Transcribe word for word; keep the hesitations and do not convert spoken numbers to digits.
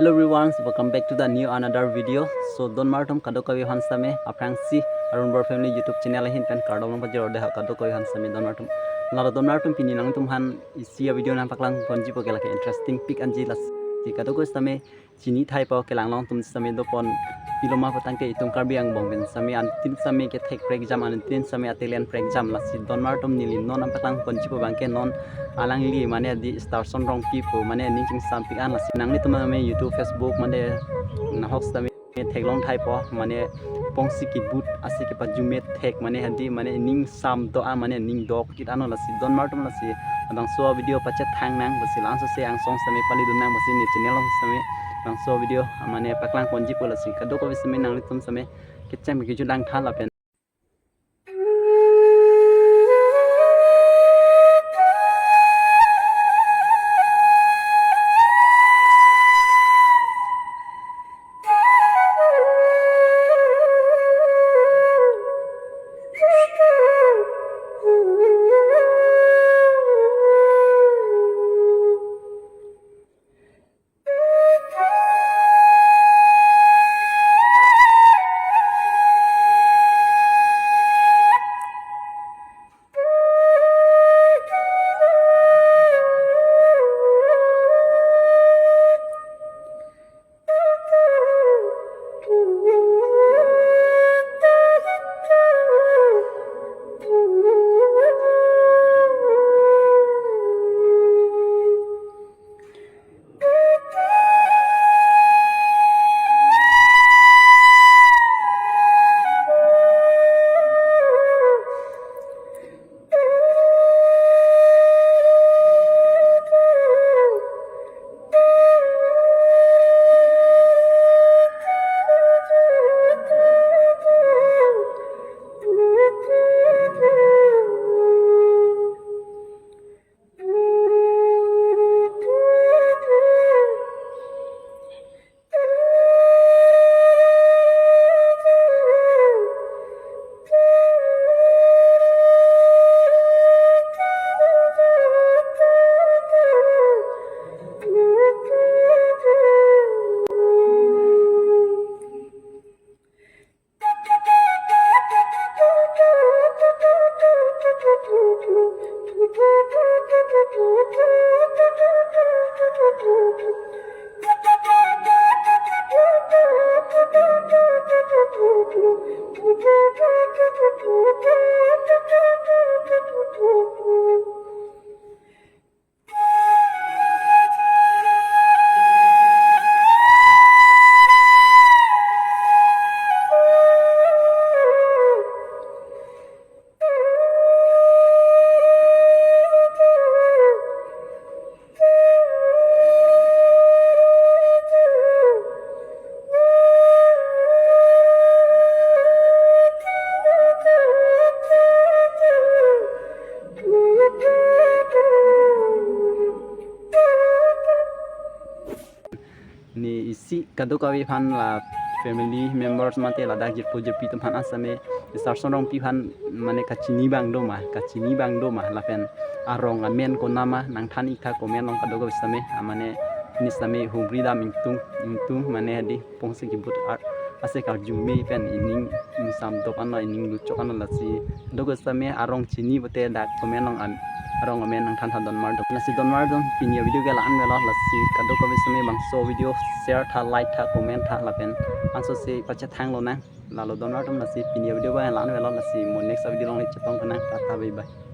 Hello everyone, so welcome back to the new another video. So donmar atum kadokave aphan sitame aphrangsi Arun Bor Family YouTube channel ahin pen kardom nangpajir-ode ha kadokave aphan sitame donmar atum. Lalo donmar atum pini nangtum aphan isi a-video nangpaklang ponjipo ke lake interesting pik anji lasi kadokave sitame chini thaipo kelang along atum sitame dopon piloma patang ke itum Karbi angbong pen sitame anuttin sitame kethek prekjam anuttin sitame atelan prekjam lasi donmar atum neli non nangpaklang ponjipo abangke non alangli mane di Starson Rongpi pu mane ning chingsam pik an lasi nanglitum mane YouTube, Facebook mane nahok sitame theklong thaipo mane pongsi kibut ase kepajume thek mane hadi mane ning sam do-an mane ning dok kit ano lasi donmar atum lasi labangso video pachethang nang pusi langsose angsong sitame palidun nang pusi ne channel along sitame labangso video mane paklang ponjipo lasi kadokave sitame nanglitum sitame kecheng kejutang tha lapen Ne isi kadokave aphan la family members mate ladak jirpo jirpi atum aphan asame Starson Rongpi aphan mane kachini abang do ma, kachini abang do ma lapen arong amen konama nangthan ik tha comment along kadokave sitame, ah, mane ne sitame humri dam ingtung ingtung mane hadi pongsi kibut ar ase karjume pen ining ingsam dok ano ining luchok ano lasi kadokave sitame arong chini pute dak comment along an arong amen nangthan tha donmar atum. Lasi donmar atum pini a-video ke la-an avelo lasi kadokave sitame bangso video share tha, like tha, comment tha lapen ansose pachethang lonang. Lalo donmar atum lasi pini a-video ke la-an avelo lasi mo next a-video along le chetong tha nang. Tata bye bye.